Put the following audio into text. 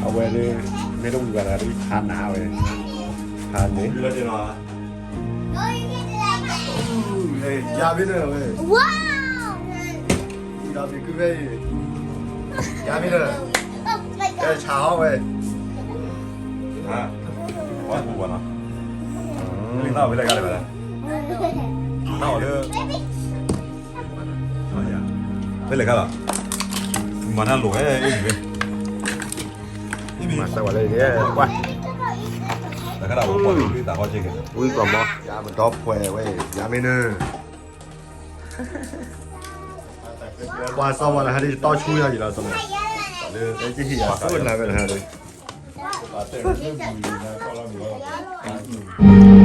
အဝဲဒၣ် မ့ၢ်တဝံၤဘၣ်တဂၤဒ်ဖးနးဝဲ, ဖးန့ၣ်, ယါမ့ၢ်နၢၤဝဲ, ဒီးမ့ၢ်ကုဝဲအံၤ, ယါမ့ၢ်နၢၤ, ကဲဆးဟီဝဲ, ပှၤပူၤဘၣ်နီၤ, လံသၣ်ဖဲလဲၣ်ဂၤလဲၣ်ဘၣ်လဲၣ်, နၢ်အီၤလၢ ဖဲလဲၣ်ဂၤလီၤ, မၤတၢ်လိာ်ဝဲအံၤဝဲ, မၤစၢၤဝဲလၢယဲ, ကွၢ်, တၢ်ခါဒၣ်ဝဲပှၤလၢတၢ်ဟီက့ၤက့ၤ, ဝံကီၢ်မီ, ယါပဒီဖှဲးဝဲ, ယါမ့ၢ်နၢၤ, ပှၤစီၤပၤလၢဟဲဒ်တီဆူညါယံၤလီၤ, လၢတဟံၣ်ယၤခိၣ်နၢ်ဝဲလၢဟဲဒ်, ပှၤတဲလၢဘုလံၤနၤကီၢ်လီၤမုၢ်လီၤ,